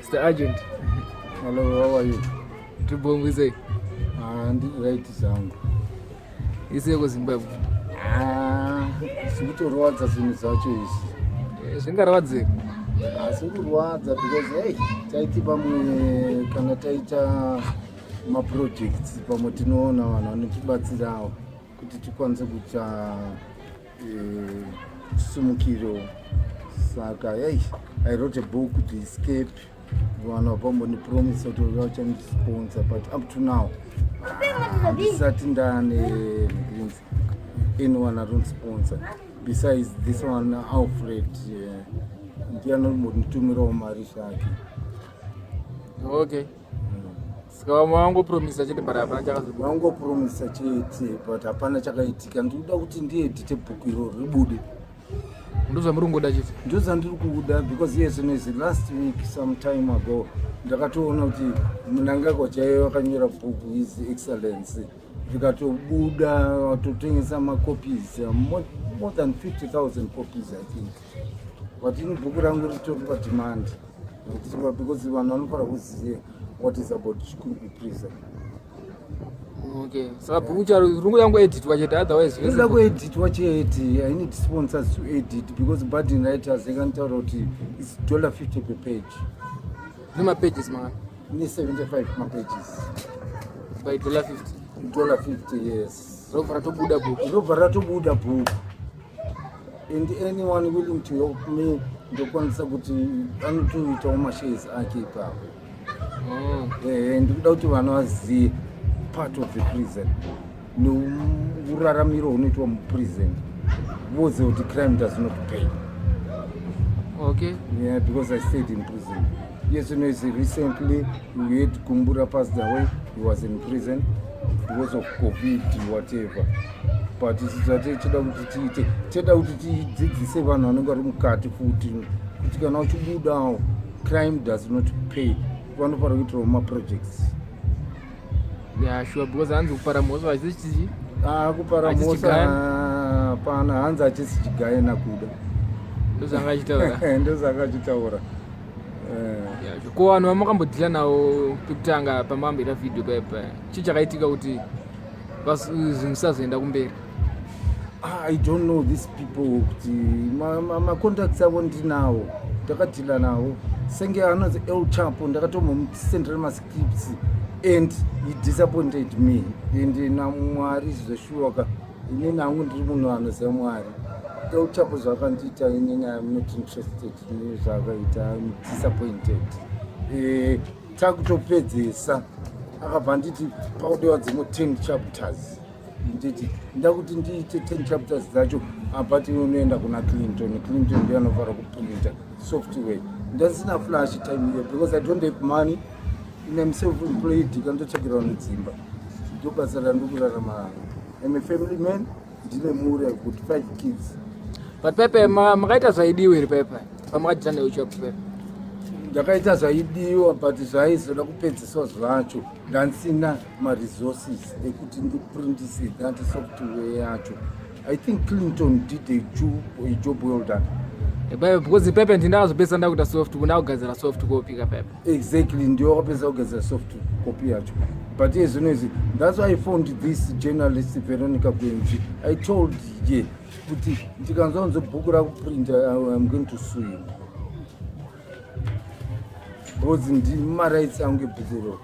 Mr. Agent. Hello, how are you? Tibongwi sei? Ah, ndi right zangu. Isei kuZimbabwe? Ah, zvikutorwadza zvinhu zvacho izvi. Eh, zvingarwadzei? Asi ah, kurwadza because hey, taiti pamwe kana taita maprojects pamwe tinoona vanhu vanotibatsirawo kuti tikwanise kuita eh, simukiro saka hey, I wrote a book to escape vanhu vapambondipromisa kuti vachandisponsor but up to now handisati ndane anyone arondisponsor besides this one Alfred eh, ndiye anombonditumirawo mari zvake. Okay, saka vamwe vangopromisa chete but hapana chakazobuda. Vangopromisa chete but hapana chakaitika. Ndikuda kuti ndiedite bhuku iro ribude. Ndozvamuri kungoda chete? Ndozvandiri kuda because iye zvino izvi last week some time ago ndakatoona kuti Mnangagwa chaiye vakanyora bhuku His Excellency rikatobuda, vatotengesa macopies more than 50,000 copies I think. But ini bhuku rangu ritori pademand because vanhu vanofanira kuziva what is about Chikurubi prison. Okay, saka bhuku charo riri kuda kungoeditwa chete, otherwise rinoda kueditwa chete. I need sponsors to edit because Budding Writers yakanitaura kuti it's $50 per page. Nemapages mangani? Ne 75 mapages. By $50? $50, yes. Robva ratobuda bhuku. Robva ratobuda bhuku. And anyone willing to help me ndokwanisa kuti anotoitawo mashares ake ipapo. Eh, ndikuda kuti vanhu vazive part of the prison neuraramiro hunoitwa muprison, vozive kuti crime does not pay. Yeah, because I stayed in prison. Yes, is recently we had Kumbura passed away. He was in prison because of COVID, whatever. But isu zvatichida kuti tiite, toda kuti tidzidzise vanhu vanenge vari mukati futi kuti kana uchibudawo, crime does not pay. Vanofanira kuitirawo maprojects. Yeah, sure, because hanzi kupara mhosva hachisi chichi. Ah, kupara Hachisi mhosva chigaya. Pana hanzi hachisi chigaye nakuda. Ndozvanga achitaura. Ndozvanga achitaura. Eh. Yeah, sure. Ko vanhu vamakambodhila navo pekutanga pamakamboita vhidhiyo paipa, chii chakaitika kuti zvinhu zvisazoenda kumberi? Ah, I don't know these people kuti macontacts avo ndinawo, ndakadhila nawo senge anonzi El Chapo, ndakatombomusendera mascripts and he disappointed me. And naMwari zveshuwaka, inini hangu ndiri munhu anoziva Mwari. El Chapo zvakandiita inini, I'm not interested nezvaakaita. I'm disappointed. Takutopedzesa akabva nditi pakudiwa dzimwe 10 chapters. Nditi ndakuti ndiite 10 chapters dzacho, apati unoenda kuna Clinton. Clinton ndiye anofanira kuprinta software. Ndasina flash time iyo because I don't have money. I'm self employed, kandotsvakira vanhu dzimba, ndo basa randikurarama. I'm a family man, ndine mhuri, I've got five kids. But pepe makaita zvaidiwa here pepe pamakadhila neuchapu pepe? Ndakaita zvaidiwa but zvaizoda kupedziswa zvacho ndandisina maresources ekuti ndiprintise that software yacho. I think Clinton did a job well done. Pepe, because pepe ndindakazopedzisa ndakuita soft, ndakugadzira soft copy ka pepe. Exactly, ndiyo wakapedzisa kugadzira soft copy yacho. But iye zvino izvi, that's why I found this journalist Veronica Gwenzi. I told ye kuti ndikanzwa kunze bhuku rakuprinta, I'm going to sue you because ndimarights angu ebhuku iroro.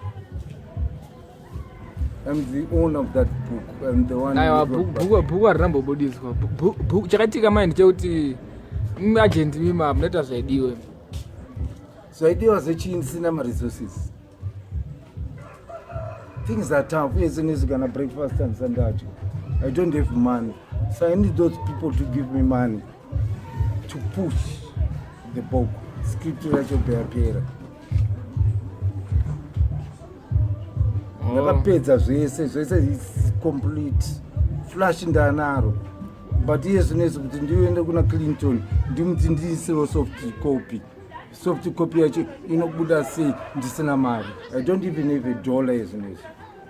I'm the owner of that book. I'm the one Aiwa, who wrote bhuku harinambobudiswa. Chakaitika mai ndechekuti agent mima munoita zvaidiwe. Zvaidiwa zvechii ndisina maresources? Things are tough. Uye zvinezvi kana breakfast handisandadya. I don't have money, so I need those people to give me money to push the book. Script racho yapera. Ndakapedza zvese zvese, is complete. Flash ndanaro, but iye zvinezvi kuti ndiende kuna Clinton ndimuti ndiisewo soft copy, soft copy yacho inobuda sei ndisina mari? I don't even have a dollar. Izvinezvi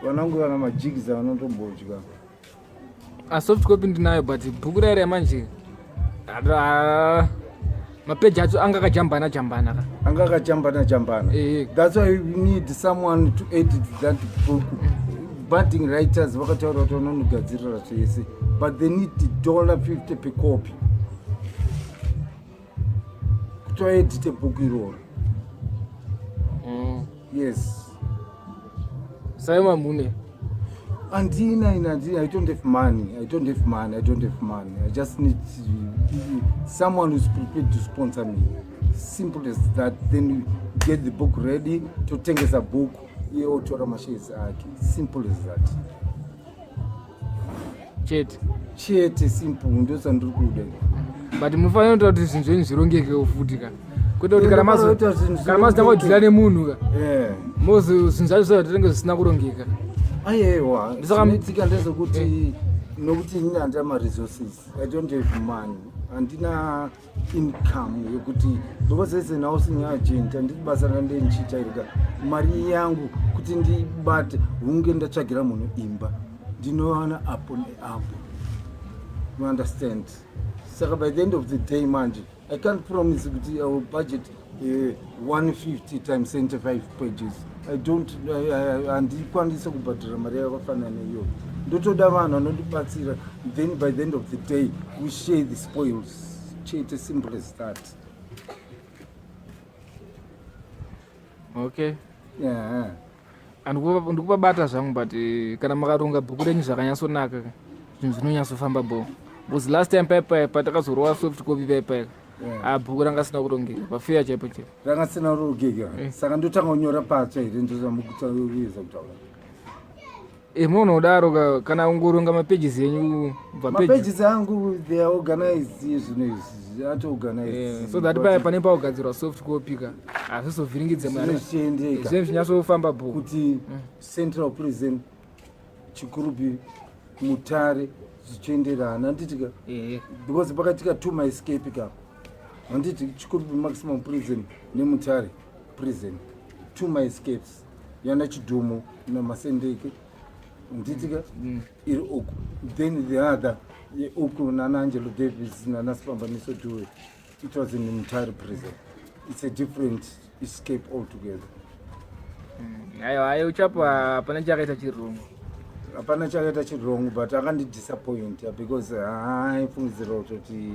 vanangu vana majigis avanotombodya. A soft copy ndinayo, but bhuku raira manje. Mapeji acho anga akajambana jambana ka. Anga akajambana jambana. Eh. That's why you need someone to edit that book. Budding writers vakataura kuti vanonogadzirira zvese but they need $50 per copy kuti vaedite book iroro. Yes. Sai mamune. Andina ina andina I don't have money. I don't have money. I don't have money. I just need someone who's prepared to sponsor me. Simple as that. Then you get the book ready totengesa book iye otora mashares ake. Simple as that. Chete. Chete simple ndozvandiri kuda. But munofanira kuita kuti zvinhu zvenyu zvirongekewo futi ka. Kwete kuti kana mazo Kuita zvinhu kana mazotanga kudhila nemunhu ka. Eh. Mozo zvinhu zvacho zvacho zvisina kurongeka. Aiwa, Ndisaka- zvinoitika ndezvekuti nokuti inini handina maresources. I don't have money. Handina income yekuti because as an housing agent handiti basa randee ndichiita iri ka mari yangu kuti ndibate hunge ndatsvagira munhu imba ndinowana apo neapo. You understand? Saka by the end of the day manje I can't promise kuti I will budget 150 times 75 pages. I don't handikwanisi kubhadhara mari yakafanana neiyoyo. Ndotoda vanhu vanondibatsira then by the end of the day we share the spoils. Chete, simple as that. Okay. Yeah. Ndikupabata zvangu but kana makaronga bhuku renyu zvakanyatsonaka zvinhu zvinonyatsofamba bo. Because last time paipai patakazorova soft copy paipai Yeah. bhuku ranga sina kurongeka pafeya chaipo chaipo. Ranga sina kurongeka. Saka ndotanga kunyora patsva here ndozamukutaurisa kutaura. Munoona kudaro kana ungoronga mapages enyu kubva page Mapages angu they are organized zvinhu izvi atoorganized. So that paya pane pakugadzirwa soft copy ka hazvizovhiringidze Zvinhu mwana. zvichiendeka. Zvinhu zvinyatsofamba bhuku. Kuti Central Prison, Chikurubi, Mutare zvichienderana handiti ka because pakaitika two maescape ka handiti Chikurubi maximum prison neMutare prison two maescapes yana Chidhumo naMasendeke handiti ka iri uku then the other uku nana Angelo Davis nana Sipambaniso Dube it was in Mutare prison. It's a different escape altogether. Aiwa, aiwa, uchapo hapana chakaita chirungu. Hapana chakaita chirungu but akandidisappointa because aifungidzira kutoti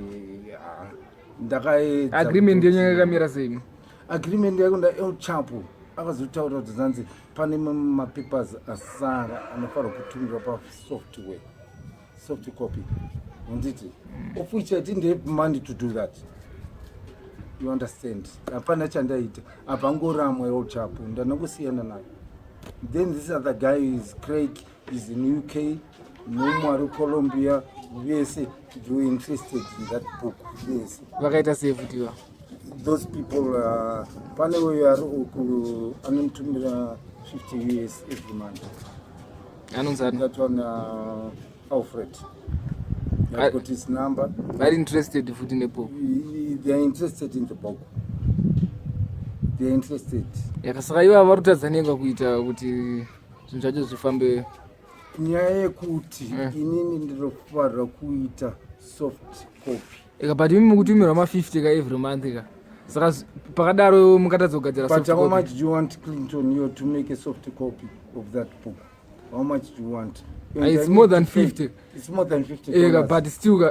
ndakaedza Agreement yenyu kutoti- yakamira sei? Agreement yako nda El Chapo akazotaura kuti zanzi pane mapapers asara anofanirwa kutumirwa pasoftware soft copy handiti of which I didn't have money to do that. You understand? Hapana chandaita apa angoramwa El Chapo ndanongosiyana naye. Then this other guy is Craig is in UK nemumwe ari Colombia vese they were interested in that book vese. Vakaita sei futi iva? Those people pane uyo ari uku anomutumira 50 US every month. Anonzi ani? That one Alfred. I've got his number. Very interested futi nebook. They are interested in the book. They are interested. Saka ivo vari kutadza nenga kuita kuti zvinhu zvacho zvifambe. Nyaya yekuti inini ndinofanira kuita soft copy. Eka but imi mukutumirwa ma50 ka every month ka. Saka pakadaro mukatadza kugadzira But soft how copy. much do you want Clinton here to make a soft copy of that book? How much do you want? And It's I more need than to pay. 50. It's more than 50 Eka dollars. but still ka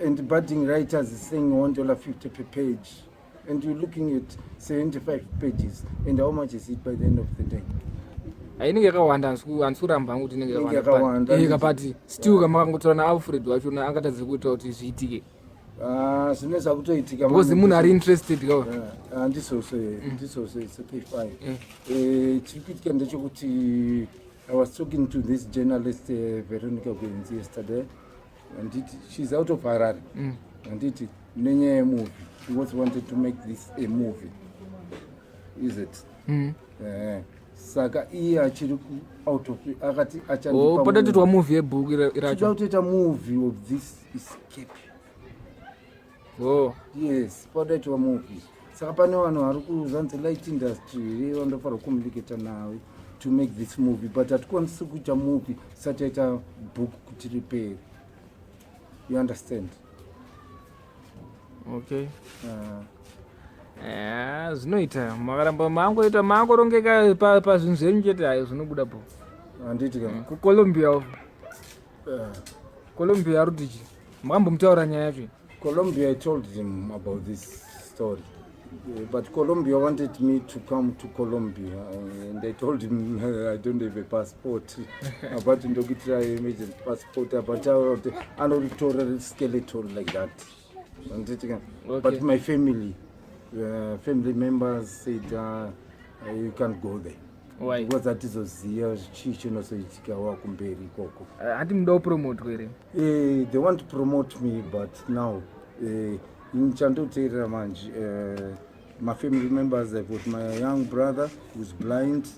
And budding writers is saying $1.50 per page. And you're looking at 75 pages. And how much is it by the end of the day? Inenge yakawanda handisi kuramba hangu kuti inenge Inenge yakawanda. yakawanda. Eka but still ka makangotora naAlfred wachona angatadze kuita kuti zviitike. Zvine zvakutoitika. Because munhu ari interested ka. Handizvozvo, ndizvozvo, it's okay, fine. Chiri kuitika ndechekuti I was talking to this journalist Veronica Gwenzi yesterday handiti she's out of Harare handiti nenyaya yemovie. She was wanted to make this a movie, is it? Saka iye achiri out of akati Oh, patatoitwa movie yebhuku achandipa racho. Kutoita movie of this escape. Oh. Yes, padaitwa movie. Saka pane vanhu vari kuzanzi light industry vandofanira kucommunicata nawe to make this movie but hatikwanisi kuita movie tisati taita book kuti ripere. You understand? Okay. Zvinoita makaramba mangoita mangorongeka pazvinhu zvenyu chete, hayo zvinobuda po. Handiti ka? KuColombia uko. Colombia arutichi makambomutaura nyaya yacho? Colombia, I told him about this story. But Colombia wanted me to come to Colombia, and I told him I don't have a passport. About ndokuitira emergency passport, about anoritora skeleton like that. Handiti ka? Okay. But my family members said you can't go there. Why? Because hatizoziva chii chinozoitika wakumberi ikoko. Handi muda kupromotwa here? They want to promote me, but now nchandoteerera manje my family members. I've got my young brother who's blind,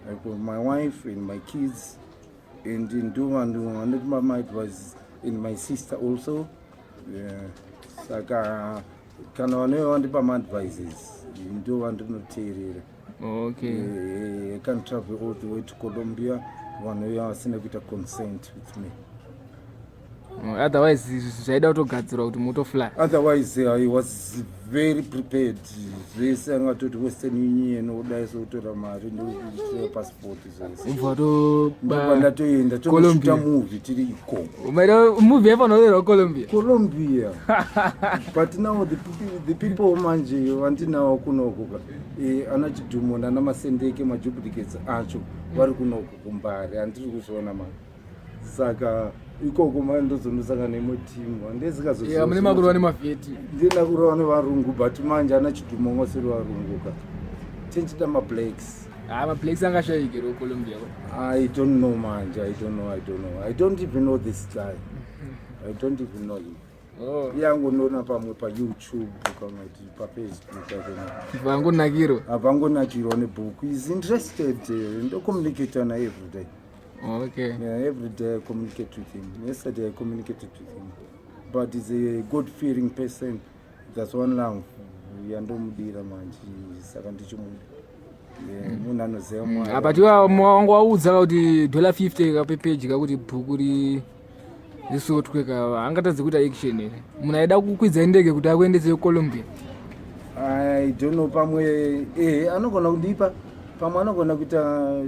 I've got my wife and my kids, and ndo vanhu vanoti my advice, and my sister also. Yeah. Saka kana vanove vandipa maadvices, ndo vandinoteerera. I can't travel all the way to Colombia vanhu vasina kuita consent with me. Otherwise zvaida kutogadzirwa kuti mutofly. Otherwise I was very prepared zvese, angatoti Western Union odai sokutora mari ndokuitira passport zvese. Ubva Ndobva ndatoenda Colombia. tonoshuta movie tiri ikoko. Maida movie yaifanira kurerwa Colombia. Colombia, but now the people manje vandinawo kunoko ka, ana Chidhumo nana Masendeke, maduplicates acho vari kunoko kuMbare, handiri kuzviona mani. Saka ikoko mani ndozonosangana neimwe timu. Yeah, mune makurova nemavheti. Ndina kurova nevarungu, but manje ana Chidhumo ngasiri varungu ka, tenchida mablacks. Ha, mablacks angashayike ro Colombia? I don't know manje, I don't know, I don't know, I don't even know this guy, I don't even know him. Iyangonoona pamwe paYouTube kana kuti paFacebook, I don't know. Vangonakirwa. Havangonakirwa nebhuku. Is interested, ndocommunicata naye every day. Yeah, every day I communicate with him. Yesterday I communicated with him, but he's a god fearing person. That's one love yandomudira manje, saka ndichimuda. Yeah, munhu anoziva Mwari. Apa tiwa wangu waudza kuti $50 kapepeji kakuti bhuku risotwe ka, angatadze kuita action here munhu aida kukwidza ndege kuti akuendese kuColombia? I don't know, pamwe anogona kundipa, pamwe anogona kuita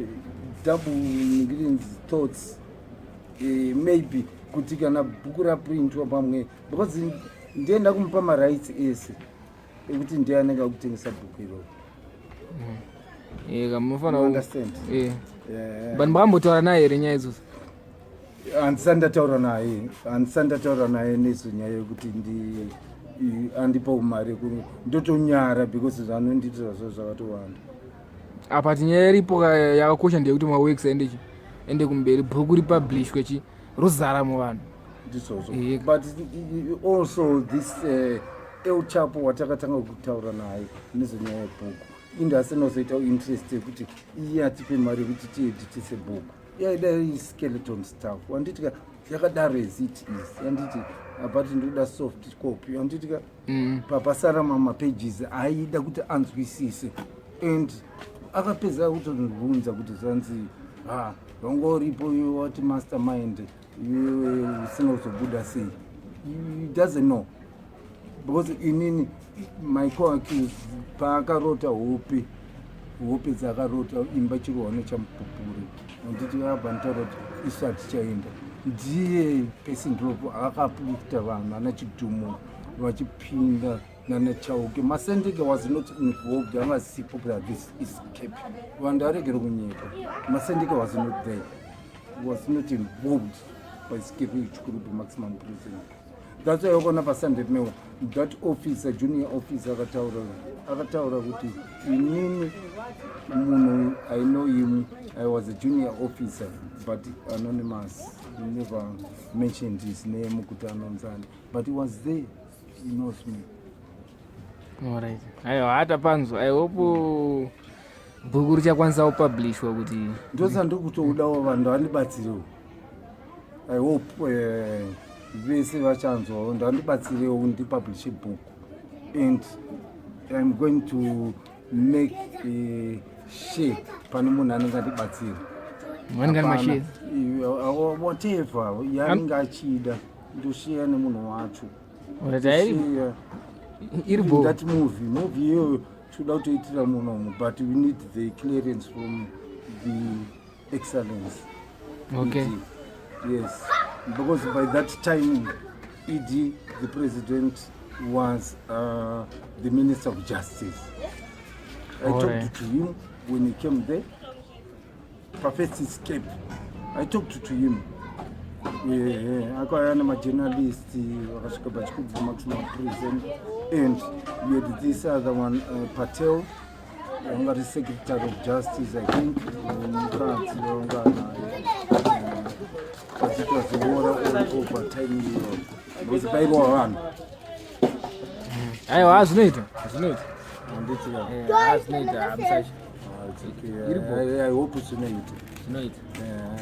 double greens thoughts, maybe kuti kana bhuku raprintwa pamwe, because ndienda kumupa marights ese ekuti ndiye anenge akutengesa bhuku iroro. Kamunofanira You understand? But makambotaura naye here nyaya idzodzo? Handisati ndataura naye, handisati ndataura naye nezvenyaya yekuti andipawo mari ndotonyara because zvanondiitira zvo zvakatowanda. Apa tinyaya iripo yakakosha ndeyekuti maworks aende chi ende kumberi, bhuku ripublishwe chi rozara muvanhu. Ndizvozvo. But also this El Chapo watakatanga kutaura naye nezvenyaya yebhuku, indasi inozoita interest yekuti iye atipe mari yekuti tieditise bhuku. Yaida skeleton stuff, handiti ka? Yakadaro as it is, handiti? Apati ndikuda soft copy, handiti ka? Papasara mamapages aida kuti anzwisise, and akapedza kutondibvunza kuti zvanzi, ha, vanga uripo iwe wati mastermind, iwewe usina kuzobuda sei? He doesn't know because inini my co-accused paakarota hope, hope dzaakarota imba chirohwa nechamupupuri, handiti? Abva nditaura kuti isu hatichaenda. Ndiye person drop akapukita vanhu ana Chidhumo vachipinda nanaChauke. Masendeke was not involved, angasipo. This escape, vanhu aregere kunyepa. Masendeke was not there, was not involved by escaping Chikurubi maximum prison. That's why wakaona paSunday Mail that officer, junior officer, akataura kuti inini munhu, I know him, I was a junior officer, but anonymous. He never mentioned his name kuti anonzani, but he was there, he knows me. Alright, aiwa, hatapanzwa. I hope bhuku richakwanisa kupublishwa kuti Ndosa ndikutoudawo vanhu vandibatsirewo. I hope vese vachanzwawo, ndandibatsirewo ndipublishe book, and I'm going to make a share pane munhu anenge andibatsira. Vanenge ane mashares? Whatever yaanenge achida, ndosheya nemunhu wacho. Alright, hai. Share. Iri bho. That movie iyoyo tinoda kutoitira munomu, but we need the clearance from the Excellence ED. Yes, because by that time ED, the president, was the Minister of Justice. I talked to him when he came there pafirst escape. I talked to him. Akauya nemajournalist, vakasvika paChikubvu Maximum Prison, and we had this other one, Patel, vanga ri Secretary of Justice, I think, mukadzi vanga naye. But it was war all over time iyoyo because pairowa vanhu. Aiwa, zvinoita, zvinoita. Handiti ka? Eh, zvinoita, hamusachi. Ah, it's okay. Iri bho. I hope zvinoita. Zvinoita. Eh.